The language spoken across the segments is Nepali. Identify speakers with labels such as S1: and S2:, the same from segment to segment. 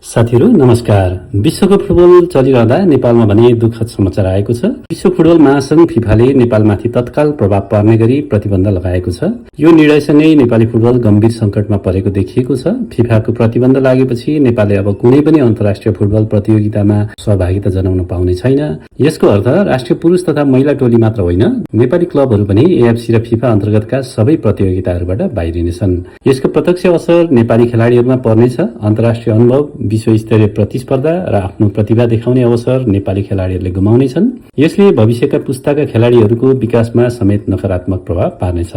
S1: साथीहरू नमस्कार। विश्वको फुटबल चलिरहँदा नेपालमा भने दुःखद समाचार आएको छ। विश्व फुटबल महासंघ फिफाले नेपालमाथि तत्काल प्रभाव पर्ने गरी प्रतिबन्ध लगाएको छ। यो निर्णयसँगै नेपाली फुटबल गम्भीर संकटमा परेको देखिएको छ। फिफाको प्रतिबन्ध लागेपछि नेपालले अब कुनै पनि अन्तर्राष्ट्रिय फुटबल प्रतियोगितामा सहभागिता जनाउन पाउने छैन। यसको अर्थ राष्ट्रिय पुरुष तथा महिला टोली मात्र होइन, नेपाली क्लबहरू पनि एएफसी र फिफा अन्तर्गतका सबै प्रतियोगिताहरूबाट बाहिरिनेछन्। यसको प्रत्यक्ष असर नेपाली खेलाडीहरूमा पर्नेछ। अन्तर्राष्ट्रिय अनुभव, विश्वस्तरीय प्रतिस्पर्धा र आफ्नो प्रतिभा देखाउने अवसर नेपाली खेलाडीहरूले गुमाउनेछन्। यसले भविष्यका पुस्ताका खेलाडीहरूको विकासमा समेत नकारात्मक प्रभाव पार्नेछ।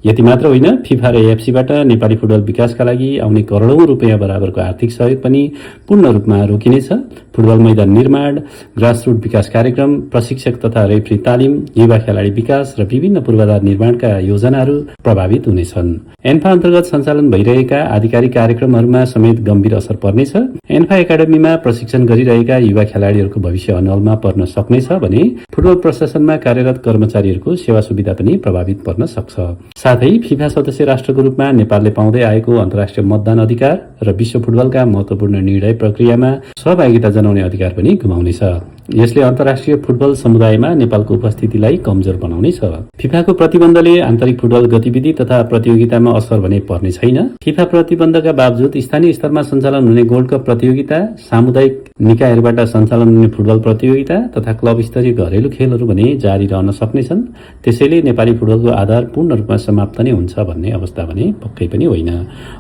S1: यति मात्र होइन, फिफा र एएफसीबाट नेपाली फुटबल विकासका लागि आउने करोडौं रुपियाँ बराबरको आर्थिक सहयोग पनि पूर्ण रूपमा रोकिनेछ। फुटबल मैदान निर्माण, ग्रासरुट विकास कार्यक्रम, प्रशिक्षक तथा रेफ्री तालिम, युवा खेलाडी विकास र विभिन्न पूर्वाधार निर्माणका योजनाहरू प्रभावित हुनेछन्। एन्फा अन्तर्गत सञ्चालन भइरहेका आधिकारिक कार्यक्रमहरूमा समेत गम्भीर असर पर्नेछ। एन्फा एकाडेमीमा प्रशिक्षण गरिरहेका युवा खेलाडीहरूको भविष्य अनलमा पर्न सक्नेछ भने फुटबल प्रशासनमा कार्यरत कर्मचारीहरूको सेवा सुविधा पनि प्रभावित पर्न सक्छ। साथै फिफा सदस्य राष्ट्रको रूपमा नेपालले पाउँदै आएको अन्तर्राष्ट्रिय मतदान अधिकार र विश्व फुटबलका महत्वपूर्ण निर्णय प्रक्रियामा सहभागिता जनाउने अधिकार पनि गुमाउनेछ। यसले अन्तर्राष्ट्रिय फुटबल समुदायमा नेपालको उपस्थितिलाई कमजोर बनाउनेछ। फिफाको प्रतिबन्धले आन्तरिक फुटबल गतिविधि तथा प्रतियोगितामा असर भने पर्ने छैन। फिफा प्रतिबन्धका बावजुद स्थानीय स्तरमा सञ्चालन हुने गोल्ड कप प्रतियोगिता, सामुदायिक निकायहरूबाट सञ्चालन हुने फुटबल प्रतियोगिता तथा क्लब स्तरीय घरेलु खेलहरू भने जारी रहन सक्नेछन्। त्यसैले नेपाली फुटबलको आधार पूर्ण रूपमा समाप्त नै हुन्छ भन्ने अवस्था भने पक्कै पनि होइन।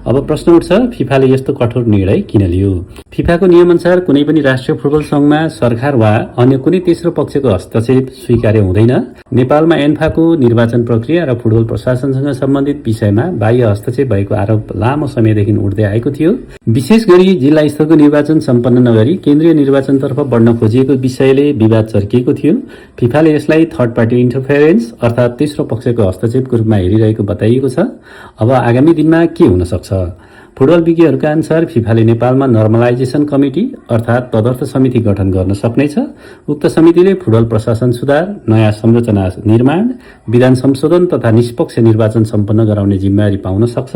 S1: अब प्रश्न उठ्छ, फिफाले यस्तो कठोर निर्णय किन लियो? फिफाको नियमअनुसार कुनै पनि राष्ट्रिय फुटबल संघमा सरकार वा अन्य कुनै तेस्रो पक्षको हस्तक्षेप स्वीकार्य हुँदैन। नेपालमा एन्फाको निर्वाचन प्रक्रिया र फुटबल प्रशासनसँग सम्बन्धित विषयमा बाह्य हस्तक्षेप भएको आरोप लामो समयदेखि उठ्दै आएको थियो। विशेष गरी जिल्ला स्तरको निर्वाचन सम्पन्न नगरी केन्द्रीय निर्वाचनतर्फ बढ्न खोजिएको विषयले विवाद चर्किएको थियो। फिफाले यसलाई थर्ड पार्टी इन्टरफेरेन्स अर्थात् तेस्रो पक्षको हस्तक्षेपको रूपमा हेरिरहेको बताइएको छ। अब आगामी दिनमा के हुन सक्छ? फुटबल विज्ञहरूका अनुसार फिफाले नेपालमा नर्मलाइजेसन कमिटी अर्थात् तदर्थ समिति गठन गर्न सक्नेछ। उक्त समितिले फुटबल प्रशासन सुधार, नयाँ संरचना निर्माण, विधान संशोधन तथा निष्पक्ष निर्वाचन सम्पन्न गराउने जिम्मेवारी पाउन सक्छ।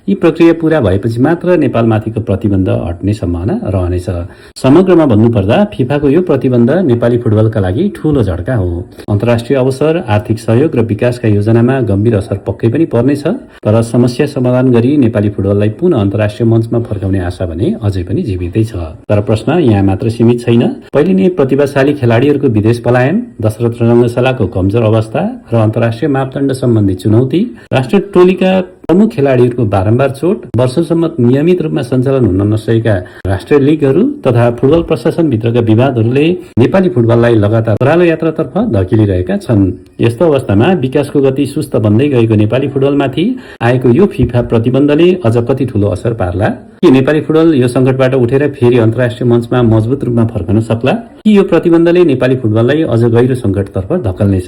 S1: यी प्रक्रिया पूरा भएपछि मात्र नेपालमाथिको प्रतिबन्ध हट्ने सम्भावना रहनेछ। समग्रमा भन्नुपर्दा फिफाको यो प्रतिबन्ध नेपाली फुटबलका लागि ठूलो झड्का हो। अन्तर्राष्ट्रिय अवसर, आर्थिक सहयोग र विकासका योजनामा गम्भीर असर पक्कै पनि पर्नेछ। तर समस्या समाधान गरी नेपाली फुटबललाई पुनः अन्तर्राष्ट्रिय मञ्चमा फर्काउने आशा भने अझै पनि जीवितै छ। तर प्रश्न यहाँ मात्र सीमित छैन। पहिले नै प्रतिभाशाली खेलाडीहरूको विदेश पलायन, दशरथ रङ्गशालाको कमजोर अवस्था र अन्तर्राष्ट्रिय मापदण्ड सम्बन्धी चुनौती, राष्ट्रिय टोलीका प्रमुख खेलाडीहरूको बारम्बार चोट, वर्षसम्म नियमित रूपमा सञ्चालन हुन नसकेका राष्ट्रिय लिगहरू तथा फुटबल प्रशासनभित्रका विवादहरूले नेपाली फुटबललाई लगातार ओह्रालो यात्रातर्फ धकिलिरहेका छन्। यस्तो अवस्थामा विकासको गति सुस्त बन्दै गएको नेपाली फुटबलमाथि आएको यो फिफा प्रतिबन्धले अझ कति ठूलो असर पार्ला? के नेपाली फुटबल यो संकटबाट उठेर फेरि अन्तर्राष्ट्रिय मञ्चमा मजबुत रूपमा फर्कन सक्ला? कि यो प्रतिबन्धले नेपाली फुटबललाई अझ गहिरो संकटतर्फ धकल्नेछ?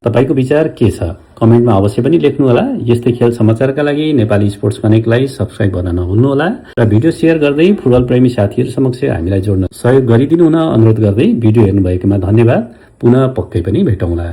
S1: तपाईको विचार के छ? कमेन्टमा अवश्य पनि लेख्नुहोला। यस्तै खेल समाचारका लागि नेपाली स्पोर्ट्स कनेक्टलाई सब्स्क्राइब गर्न नभुल्नुहोला र भिडियो सेयर गर्दै फुटबल प्रेमी साथीहरू समक्ष हामीलाई जोड्न सहयोग गरिदिनु हुन अनुरोध गर्दै भिडियो हेर्नुभएकोमा धन्यवाद। पुनः पक्कै पनि भेटौँला।